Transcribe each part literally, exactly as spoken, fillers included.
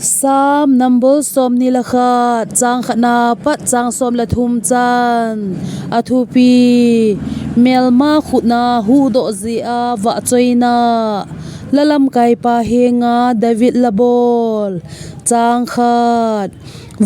Psalm number som ni le khat, chang khatna pat chang som le thum chan. A thupi: Melma khutna huhdoh jeh a vahchoina. La lamkaipa henga David la bol. Chang khat.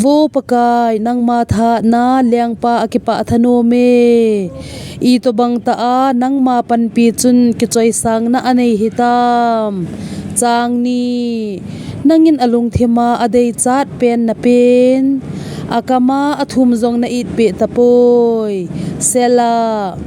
Vo Pakai, nangma thahatna lengpa a kipah thanom e. Itobang tah a nangma panpi chun kichoisangna anei hitam. Chang ni. Nangin alungthima adeichat pen napen, akama athum jong na-itpeh tapoi. Selah.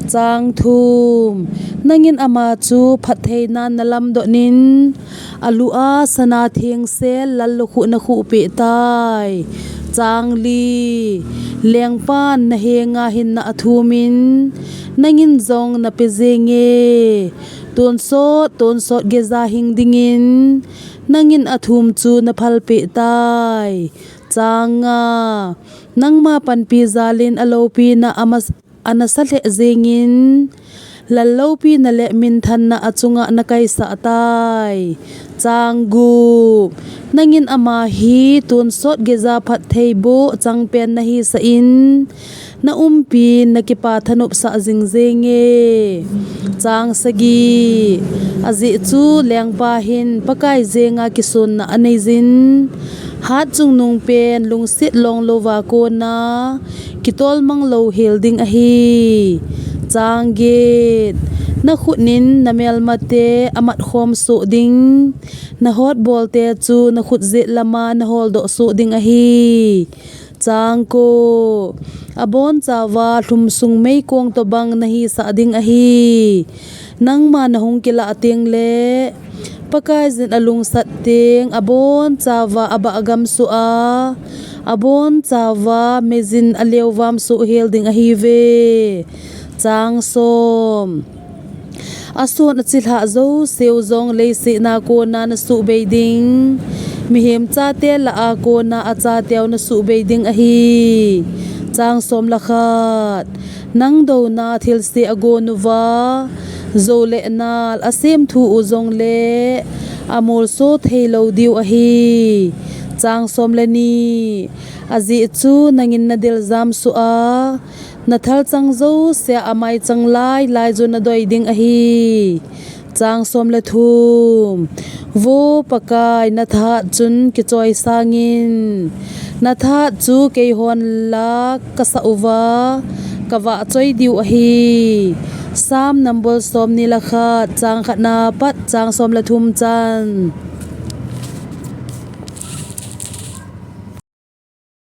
Chang thum. Nangin ama chu phattheinan nalamdonin, alu a sana thengsel lallukhuh nakhuhpeh tai. Chang li. Lengpan nahenga hinna athumin, nangin jong nape jenge. Tonsot tonsot geija hing dingin, nangin athum chu naphalpeh tai. Chang nga. Nangma panpi jalin aloupina amas-, anasa lheh jengin, lalloupina le minthanna achunga nakaisah tai. Chang gup. Nangin ama hi tonsot geija phattheiboh changpen nahisah in, na umpin nakipa thanopsah jingjenge. Chang sagi. Ajeh chu lengpa hin Pakai jenga kisonna aneijin, hatchungnungpen lungset longlouva kona kitolmang louhel ding ahi. Chang get. Nakhutnin namelmate amatkhom soh ding, nahotbolte chu nakhut jet lama naholdoh soh ding ahi. Chang ko. Abonchauva lhumsung meikong tobang nahisah ding ahi. Nangma nahung kilah tengle, Pakaiyin alungsat teng abonchauva abah gamsoh a, abonchauva meijin aleovam sohhel ding ahiuve. Chang som. Ason achilhah jouseu jong leiset a kona nasuhbei ding, mihem chate lah a kona achateu nasuhbei ding ahi. Chang som le khat. Nang douna thilse agonuva, jou le nal asemthu u jongle amolso theilou diu ahi. Chang som le ni. Ajeh chu nangin nadel jamsoh a, nathalchang jousea amaichang lailai chu nadoi ding ahi. Chang som le thum. Vo Pakai, nathahat chun kichoisangin, nathahat chu keihon la kasah uva, kavahchoi diu ahi. Psalm number somni le khat, chang khatna pat chang som le thum chan.